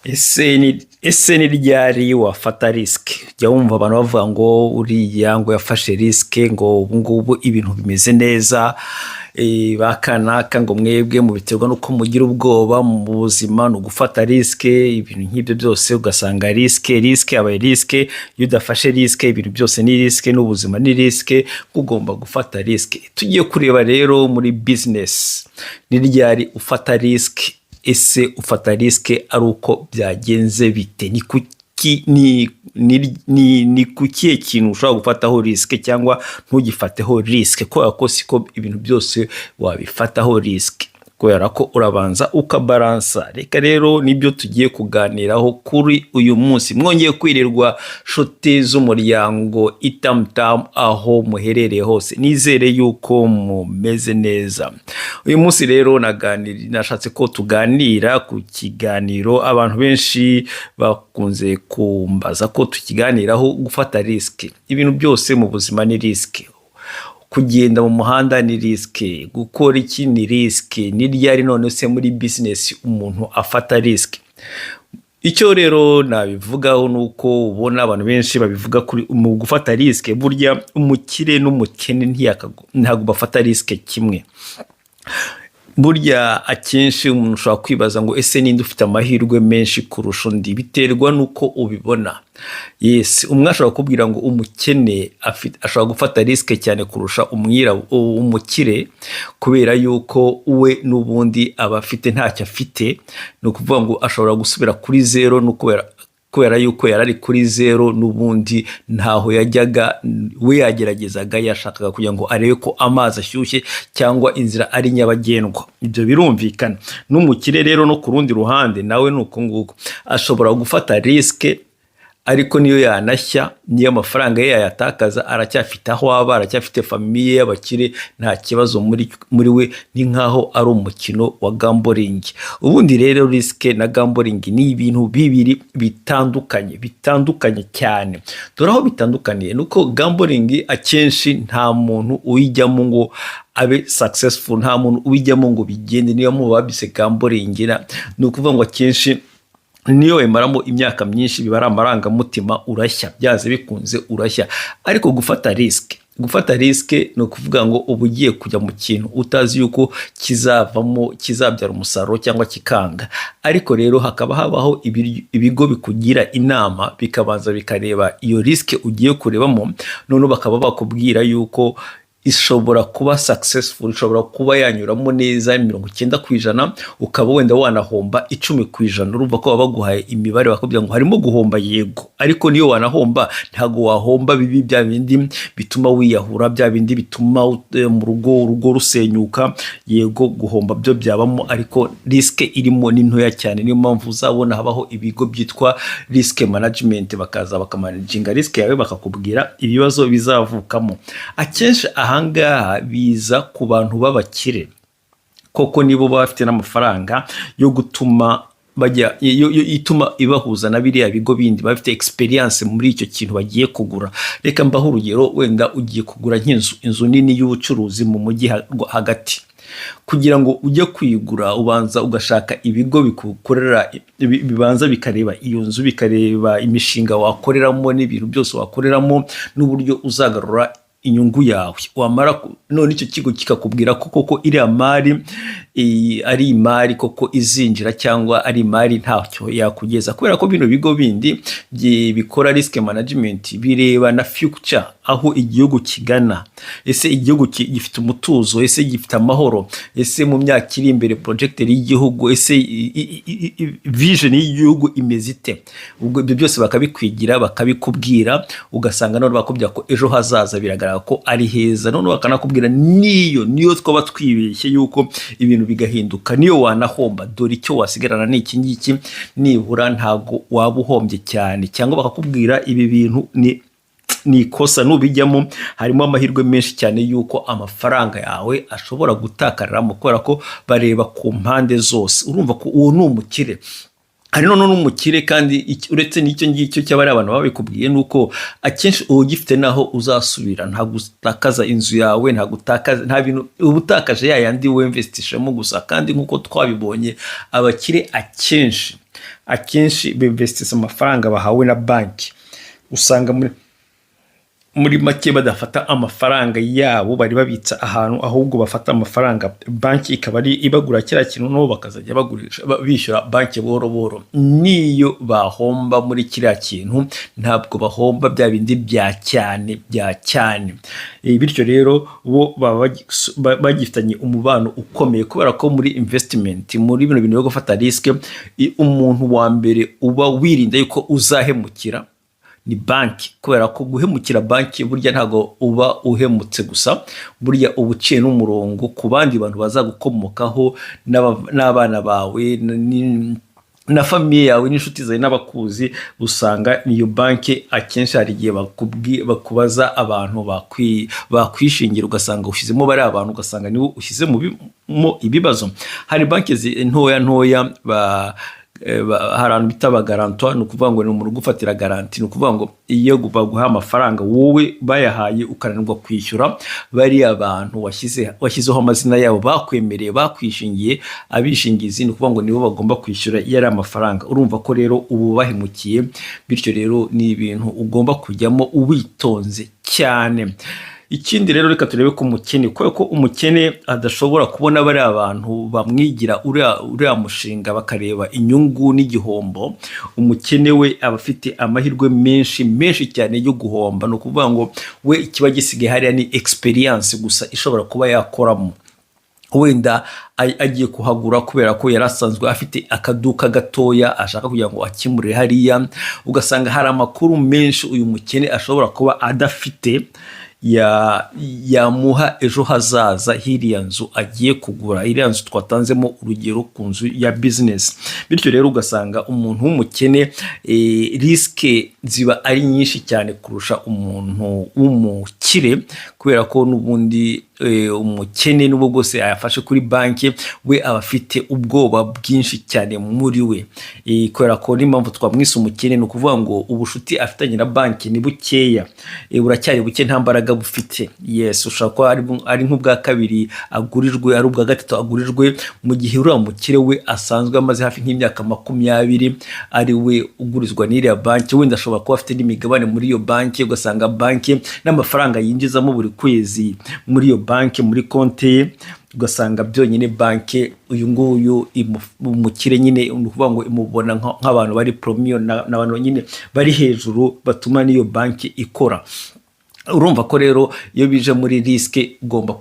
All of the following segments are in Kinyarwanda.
Ese ni ryari wafata risk? Jya wumva abantu bavuga ngo uriya ngo yafashe risk, ngo ubu ngubu ibintu bimeze neza, ba kanaka ngo mwebwe mubiterwa n'uko mugira ubwoba mu buzima, ni ugufata risk, ibintu nk'ibyo byose. Ugasanga risk, risk abaye risk. Iyo udafashe risk, ibintu byose ni risk, n'ubuzima ni risk, ugomba gufata risk. Tugiye kureba rero muri business, ni ryari ufata risk? Ese ufata risk ari uko byagenze bite? Ni kuki ni ku kihe kintu ushobora gufataho risk cyangwa ntugifateho risk? Kubera ko siko ibintu byose wabifataho risk, kubera ko urabanza ukabaransa. Reka rero nibyo tugiye kuganiraho kuri uyu munsi. Mwongeye kwirirwa, nshuti z'umuryango Itamutamu, aho muherereye hose, nizere yuko mumeze neza. Uyu munsi rero nashatse ko tuganira ku kiganiro abantu benshi bakunze kumbaza ko tukiganiraho: gufata risk. Ibintu byose mu buzima ni risk. Kugenda mu muhanda ni risk, gukora iki ni risk. Ni ryari none se muri business umuntu afata risk? Icyo rero nabivugaho ni uko ubona abantu benshi babivuga kuri mu gufata risk. Burya umukire n'umukene ntabwo bafata risk kimwe. Burya akenshi umuntu ushobora kwibaza ngo: "Ese ninde ufite amahirwe menshi kurusha undi?" Biterwa n'uko ubibona. Yes, umwe ashobora kukubwira ngo umukene ashobora gufata risk cyane kurusha umukire, kubera yuko we n'ubundi aba afite ntacyo afite. Ni ukuvuga ngo ashobora gusubira kuri zero, no kubera yuko yari ari kuri zero n'ubundi, ntaho yajyaga. We yageragezaga, yashakaga kugira ngo arebe ko amazi ashyushye cyangwa inzira ari nyabagendwa. Ibyo birumvikana. N'umukire rero no ku rundi ruhande nawe ni uko nguko, ashobora gufata risk, ariko niyo yanashya, niyo amafaranga ye yayatakaza, aracyafite aho aba, aracyafite famille y'abakire, nta kibazo. Muri we ni nk'aho ari umukino wa gambling. Ubundi rero risk na gambling ni ibintu bibiri bitandukanye, bitandukanye cyane. Dore aho bitandukaniye ni uko gambling akenshi nta muntu uyijyamo ngo abe successful, nta muntu ubijyamo ngo bigende. Niyo mpamvu babise gambling. Ni ukuvuga ngo akenshi niyo wemaramo imyaka myinshi, biba ari amarangamutima, urashya, byanze bikunze urashya. Ariko gufata risk ni ukuvuga ngo uba ugiye kujya mu kintu utazi yuko kizavamo, kizabyara umusaruro cyangwa kikanga. Ariko rero hakaba habaho ibigo bikugira inama, bikabanza bikareba iyo risk ugiye kurebamo, noneho bakaba bakubwira yuko ishobora kuba successful, ishobora kuba yanyuramo neza 90%, ukaba wenda wanahomba 10%. Urumva ko baba baguhaye imibare, bakubwira ngo harimo guhomba, yego, ariko niyo wanahomba ntabwo wahomba bibi, bya bindi bituma wiyahura, bya bindi bituma mu rugo urugo rusenyuka. Yego, guhomba byo byabamo, ariko risk irimo ni ntoya cyane. Niyo mpamvu uzabona habaho ibigo byitwa risk management, bakaza bakamanaginga risk yawe, bakakubwira ibibazo bizavukamo. Akenshi ahangaha biza ku bantu b'abakire koko, nibo baba bafite n'amafaranga yo gutuma bajya ituma ibahuza na biriya bigo bindi, bafite experience muri icyo kintu bagiye kugura. Reka mbaho urugero. Wenda ugiye kugura nk'inzu, inzu nini y'ubucuruzi mu mujyi hagati. Kugira ngo ujye kuyigura, ubanza ugashaka ibigo bikukorera, bibanza bikareba iyo nzu, bikareba imishinga wakoreramo n'ibintu byose wakoreramo n'uburyo uzagarura inyungu yawe. Wamara none icyo kigo kikakubwira ko koko iriya mari ari imari koko izinjira cyangwa ari imari ntacyo yakugeza, kubera ko bino bigo bindi bikora risk management bireba na future, aho igihugu kigana. Ese igihugu gifite umutuzo? Ese gifite amahoro? Ese mu myaka iri imbere projecteur y'igihugu, ese vision y'igihugu imeze ite? Ubwo ibyo byose bakabikwigira, bakabikubwira, ugasanga none bakubwira ko ejo hazaza biragaragara ko ari heza. None bakanakubwira niyo twaba twibeshye yuko ibintu bigahinduka, niyo wanahomba, dore icyo wasigarana ni iki ngiki, nibura ntabwo waba uhombye cyane. Cyangwa bakakubwira: "Ibi bintu ni ikosa, nubijyamo harimo amahirwe menshi cyane y'uko amafaranga yawe ashobora gutakariramo," kubera ko bareba ku mpande zose. Urumva ko uwo ni umukire. Hari noneho n'umukire kandi uretse n'icyo ngicyo cy'aba ari abantu babikubwiye, ni uko akenshi uba ugifite n'aho uzasubira. Ntabwo utakaza inzu yawe, ntabwo utakaza, nta bintu uba utakaje, ya yandi wemvestishemo gusa. Kandi nk'uko twabibonye, abakire akenshi bemvestisa amafaranga bahawe na banki. Usanga muri make badafata amafaranga yabo bari babitsa ahantu, ahubwo bafata amafaranga banki ikaba ari ibagura kiriya kintu, nabo bakazajya bagurisha, bishyura banki buhoro buhoro. N'iyo bahomba muri kiriya kintu, ntabwo bahomba bya bindi bya cyane bya cyane. Bityo rero bo baba bagifitanye umubano ukomeye, kubera ko muri investment, muri bino bintu byo gufata risk, umuntu wa mbere uba wirinda yuko uzahemukira ni banki, kubera ko guhemukira banki burya ntabwo uba uhemutse gusa, burya uba uciye n'umurongo ku bandi bantu bazagukomokaho, n'abana bawe na famille yawe n'inshuti zawe n'abakuzi. Usanga niyo banki akenshi hari igihe bakubaza abantu bakwishingira, ugasanga ushyizemo bariya bantu, ugasanga niwo ushyize mu ibibazo. Hari banki ntoya ntoya hari abantu bita aba guarantor. Ni ukuvuga ngo ni umuntu ugufatira garantie. Ni ukuvuga ngo iyo baguha amafaranga, wowe bayahaye, ukananirwa kwishyura, bariya bantu washyizeho amazina yabo, bakwemereye, bakwishingiye, abishingizi, ni ukuvuga ngo nibo bagomba kwishyura iyo ari amafaranga. Urumva ko rero ubu bahemukiye. Bityo rero ni ibintu ugomba kujyamo uwitonze cyane. Ikindi rero, reka turebe ko umukene, kubera ko umukene adashobora kubona bariya bantu bamwigira uriya mushinga, bakareba inyungu n'igihombo, umukene we aba afite amahirwe menshi menshi cyane yo guhomba. Ni ukuvuga ngo we ikiba gisigaye hariya ni experience gusa ishobora kuba yakoramo. Wenda agiye kuhagura kubera ko yari asanzwe afite akaduka gatoya, ashaka kugira ngo akimurire hariya. Ugasanga hari amakuru menshi uyu mukene ashobora kuba adafite yamuha ejo hazaza h'iriya nzu agiye kugura, iriya nzu twatanzemo urugero ku nzu ya business. Bityo rero ugasanga umuntu w'umukene risk ziba ari nyinshi cyane kurusha umuntu w'umukire, kubera ko n'ubundi umukene, n'ubwo bwose ayafashe kuri banki, we aba afite ubwoba bwinshi cyane muri we. Kubera ko n'impamvu twamwise umukene, ni ukuvuga ngo ubushuti afitanye na banki ni bukeya, buracyari buke, nta mbaraga bufite. Yes, ushobora kuba ari nk'ubwa kabiri agurijwe, ari ubwa gatatu agurijwe, mu gihe uriya mukire we asanzwe amaze hafi nk'imyaka 20 ari we ugurizwa n'iriya banki. Wenda ashobora kuba afite n'imigabane muri iyo banki, ugasanga banki n'amafaranga yinjizamo buri kwezi muri iyo banki, muri konti ye, ugasanga byonyine banki uyu nguyu umukire nyine, ni ukuvuga ngo imubona nk'abantu bari premium, n'abantu nyine bari hejuru batuma n'iyo banki ikora. Urumva ko rero iyo bije muri risk, ugomba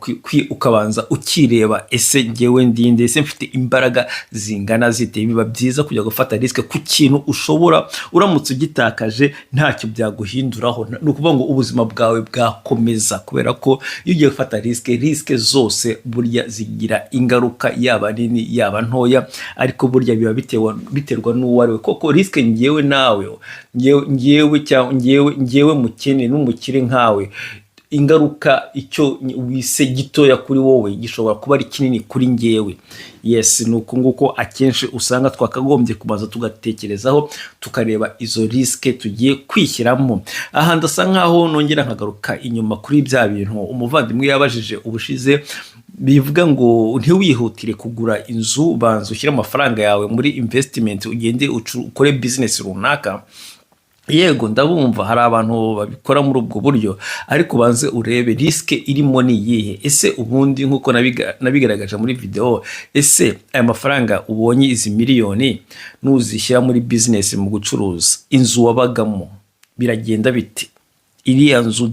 ukabanza ukireba: ese ngewe ndinde? Ese mfite imbaraga zingana zite? Biba byiza kujya gufata risk ku kintu ushobora, uramutse ugitakaje ntacyo byaguhinduraho, ni ukuvuga ngo ubuzima bwawe bwakomeza. Kubera ko iyo ugiye gufata risk, risk zose burya zigira ingaruka, yaba nini yaba ntoya, ariko burya biba biterwa n'uwo ari we koko. Risk ngewe nawe, ngewe cyangwa ngewe mukene n'umukire nkawe, ingaruka icyo wise gitoya kuri wowe gishobora kuba ari kinini kuri ngewe. Yes, ni uku nguko akenshi usanga twakagombye kubanza tugatekerezaho, tukareba izo risk tugiye kwishyiramo. Aha ndasa nkaho nongera nkagaruka inyuma kuri bya bintu umuvandimwe yabajije ubushize, bivuga ngo ntiwihutire kugura inzu, banza ushyire amafaranga yawe muri investment, ugende ukore business runaka. Yego, ndabumva, hari abantu babikora muri ubwo buryo, ariko ubanze urebe risk irimo ni iyihe. Ese ubundi nk'uko nabigaragaje muri video, ese aya mafaranga ubonye, izi miliyoni, nuzishyira muri business, mu gucuruza, inzu wabagamo biragenda bite? Iriya nzu,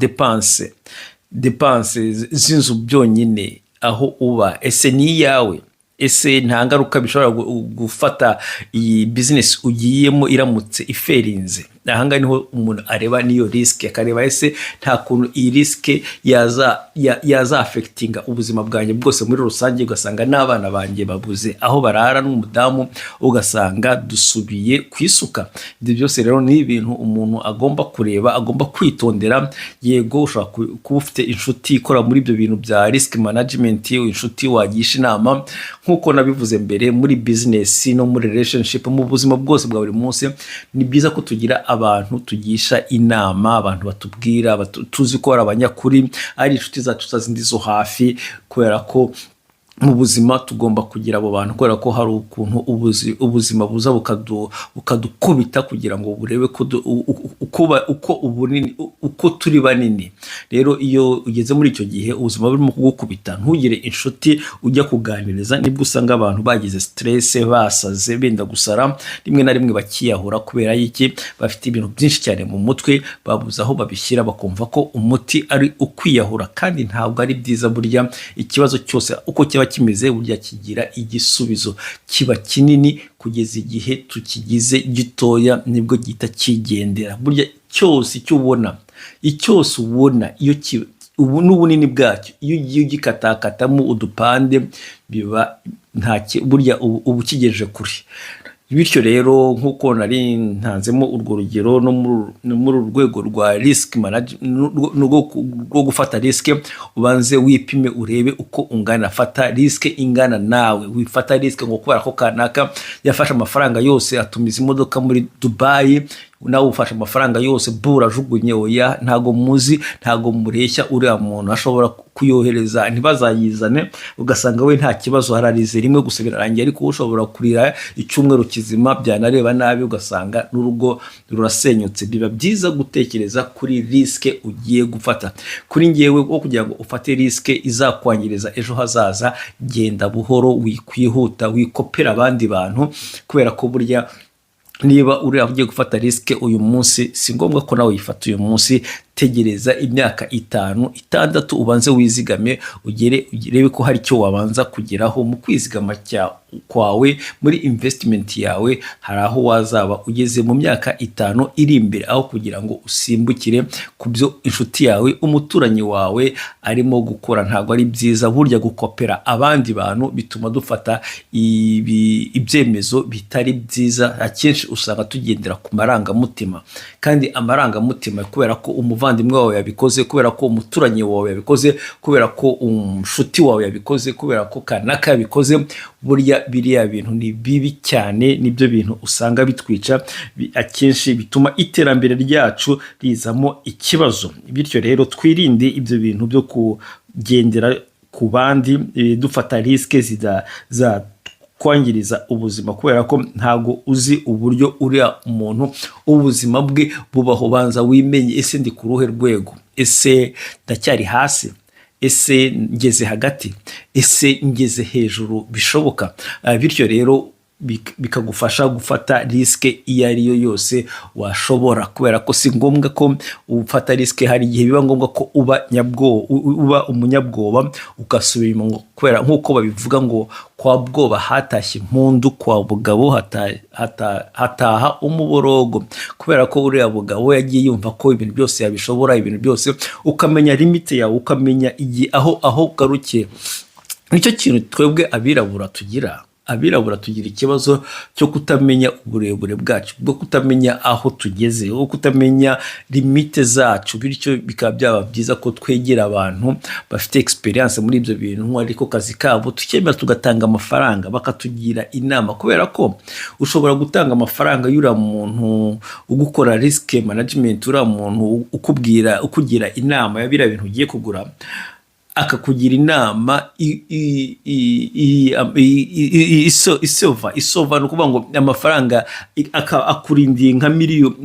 dépenses z'inzu byonyine, aho uba, ese ni iyawe? Ese nta ngaruka bishobora gufata iyi business ugiyemo iramutse ifailinze? Ahangaha niho umuntu areba n'iyo risk, akareba ese nta kuntu iyi risk yaza affectinga ubuzima bwanjye bwose muri rusange, ugasanga n'abana banjye babuze aho barara n'umudamu, ugasanga dusubiye ku isuka. Ibyo byose rero ni ibintu umuntu agomba kureba, agomba kwitondera. Yego, ushobora kuba ufite inshuti ikora muri ibyo bintu bya risk management, inshuti wagisha inama. Nk'uko nabivuze mbere, muri business no muri relationship, mu buzima bwose bwa buri munsi, ni byiza ko tugira abantu tugisha inama, abantu batubwira, tuzi ko ari abanyakuri, ari inshuti zacu za zindi zo hafi, kubera ko mu buzima tugomba kugira abo bantu, kubera ko hari ukuntu ubuzima buza bukadukubita kugira ngo burebe ko uko ubunini, uko turi banini. Rero iyo ugeze muri icyo gihe ubuzima burimo kugukubita, ntugire inshuti ujya kuganiriza, nibwo usanga abantu bagize stress, basaze, benda gusara, rimwe na rimwe bakiyahura. Kubera iki? Bafite ibintu byinshi cyane mu mutwe, babuze aho babishyira, bakumva ko umuti ari ukwiyahura, kandi ntabwo ari byiza. Burya ikibazo cyose uko kiba kimeze, burya kigira igisubizo. Kiba kinini kugeza igihe tukigize gitoya, nibwo gihita kigendera. Burya cyose icyo ubona, icyose ubona, iyo ubu n'ubunini bwacyo, iyo ugiye ugikatakatamo udupande, biba nta burya uba ukigejeje kure. Bityo rero, nk'uko nari ntanzemo urwo rugero, no muri uru rwego rwa risk management, rwo gufata risk, ubanze wipime, urebe uko ungana. Fata risk ingana nawe. Wifata risk ngo kubera ko kanaka yafashe amafaranga yose atumiza imodoka muri Dubai, nawe ufashe amafaranga yose burajugunye. Oya, ntago muzi, ntago mureshya. Uriya muntu ashobora kuyohereza ntibazayizane, ugasanga we nta kibazo, hararize rimwe gusa birarangiye, ariko ushobora kurira icyumweru kizima, byanareba nabi ugasanga n'urugo rurasenyutse. Biba byiza gutekereza kuri risk ugiye gufata. Kuri ngewe, wo kugira ngo ufate risk izakwangiriza ejo hazaza, genda buhoro, wikwihuta, wikopera abandi bantu, kubera ko burya niba uriya ugiye gufata risk uyu munsi, si ngombwa ko nawe uyifata uyu munsi. Tegereza imyaka 5, 6, ubanze wizigame, ugere urebe ko hari icyo wabanza kugeraho mu kwizigama kwawe, muri investment yawe, hari aho wazaba ugeze mu myaka 5 iri imbere, aho kugira ngo usimbukire ku byo inshuti yawe, umuturanyi wawe arimo gukora. Ntabwo ari byiza. Burya gukopera abandi bantu bituma dufata ibyemezo bitari byiza. Akenshi usanga tugendera ku marangamutima, kandi amarangamutima, kubera ko umuvandimwe wawe yabikoze, kubera ko umuturanyi wawe yabikoze, kubera ko umushuti wawe yabikoze, kubera ko kanaka yabikoze, burya biriya bintu ni bibi cyane. Nibyo bintu usanga bitwica, akenshi bituma iterambere ryacu rizamo ikibazo. Bityo rero twirinde ibyo bintu byo kugendera ku bandi, dufata risk za kwangiriza ubuzima, kubera ko ntabwo uzi uburyo uriya muntu ubuzima bwe bubaho. Banza wimenye: ese ndi ku ruhe rwego? Ese ndacyari hasi? Ese ngeze hagati? Ese ngeze hejuru bishoboka? Bityo rero bikagufasha gufata risk iyo ari yo yose washobora, kubera ko si ngombwa ko ufata risk. Hari igihe biba ngombwa ko uba nyabwoba, uba umunyabwoba, ugasubira inyuma, ngo kubera nk'uko babivuga ngo kwa bwoba hatashye impundu, kwa bugabo hataha umuborogo, kubera ko uriya bugabo yagiye yumva ko ibintu byose yabishobora, ibintu byose. Ukamenya limite yawe, ukamenya igihe aho ugarukiye. Nicyo kintu twebwe abirabura tugira. Abirabura tugira ikibazo cyo kutamenya uburebure bwacu, bwo kutamenya aho tugeze, bwo kutamenya limite zacu. Bityo bikaba byaba byiza ko twegera abantu bafite experience muri ibyo bintu, ariko kazi kabo, tukemera tugatanga amafaranga bakatugira inama, kubera ko ushobora gutanga amafaranga y'uriya muntu ugukora risk management, uriya muntu ukubwira, ukugira inama ya biriya bintu ugiye kugura, akakugira inama isova. Ni ukuvuga ngo amafaranga akurindiye nka miliyoni,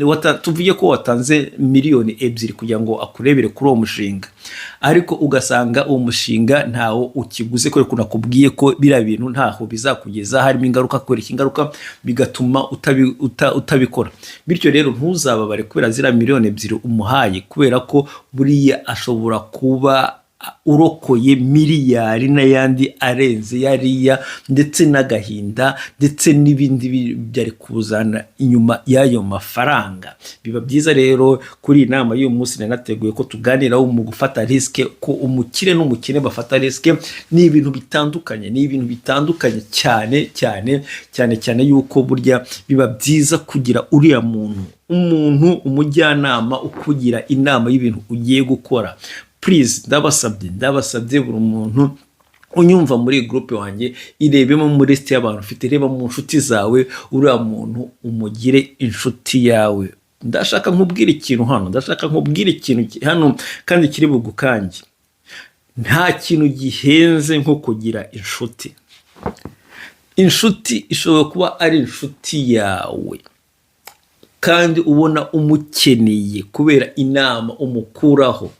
tuvuge ko watanze miliyoni 2 kugira ngo akurebere kuri uwo mushinga, ariko ugasanga uwo mushinga ntawo ukiguze kubera ko nakubwiye ko biriya bintu ntaho bizakugeza, harimo ingaruka, kwereka ingaruka, bigatuma utabikora. Bityo rero ntuzababare kubera ziriya miliyoni 2 umuhaye, kubera ko buriya ashobora kuba urokoye miliyari n'ayandi arenze yariya, ndetse n'agahinda, ndetse n'ibindi byari kuzana inyuma y'ayo mafaranga. Biba byiza rero, kuri iyi nama y'uyu munsi nari nateguye ko tuganiraho mu gufata risk, ko umukire n'umukene bafata risk ni ibintu bitandukanye, ni ibintu bitandukanye cyane cyane cyane cyane, yuko burya biba byiza kugira uriya muntu, umuntu umujyanama ukugira inama y'ibintu ugiye gukora. Please, ndabasabye, ndabasabye, buri muntu unyumva muri groupe wanjye, irebemo muri liste y'abantu ufite, reba mu nshuti zawe uriya muntu, umugire inshuti yawe. Ndashaka nkubwire ikintu hano, ndashaka nkubwire ikintu hano kandi kiri bugukange. Nta kintu gihenze nko kugira inshuti. Inshuti ishobora kuba ari inshuti yawe kandi ubona umukeneye kubera inama umukuraho.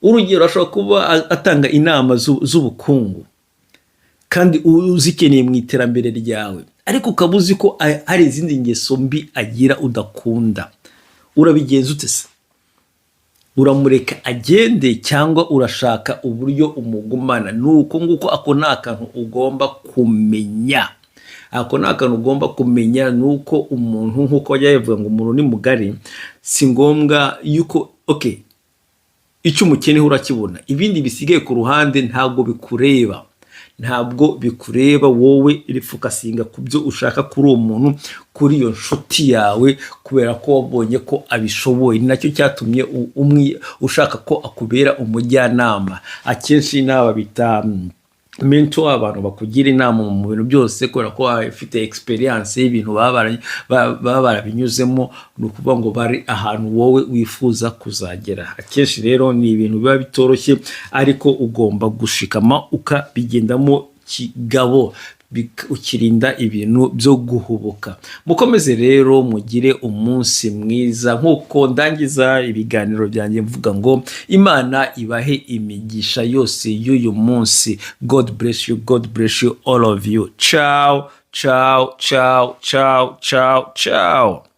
Urugero, ashobora kuba atanga inama z'ubukungu kandi uzikeneye mu iterambere ryawe, ariko ukaba uzi ko hari izindi ngeso mbi agira udakunda. Urabigenza ute se? Uramureka agende cyangwa urashaka uburyo umugumana? Ni uko nguko. Ako ni akantu ugomba kumenya, ako ni akantu ugomba kumenya. Ni uko umuntu, nk'uko bajya babivuga ngo umuntu ni mugari, si ngombwa yuko, okay, icyo umukeneho urakibona, ibindi bisigaye ku ruhande ntabwo bikureba, ntabwo bikureba. Wowe rifocusinga ku byo ushaka kuri uwo muntu, kuri iyo nshuti yawe, kubera ko wabonye ko abishoboye. Ni nacyo cyatumye ushaka ko akubera umujyanama. Akenshi n'aba bita mentor, abantu bakugira inama mu bintu byose, kubera ko bafite experience y'ibintu baba barabinyuzemo, ni ukuvuga ngo bari ahantu wowe wifuza kuzagera. Akenshi rero ni ibintu biba bitoroshye, ariko ugomba gushikama ukabigendamo kigabo, ukirinda ibintu byo guhubuka. Mukomeze rero mugire umunsi mwiza. Nk'uko ndangiza ibiganiro byanjye mvuga ngo Imana ibahe imigisha yose y'uyu munsi. God bless you, God bless you, all of you. Ciao, ciao, ciao, ciao, ciao, ciao.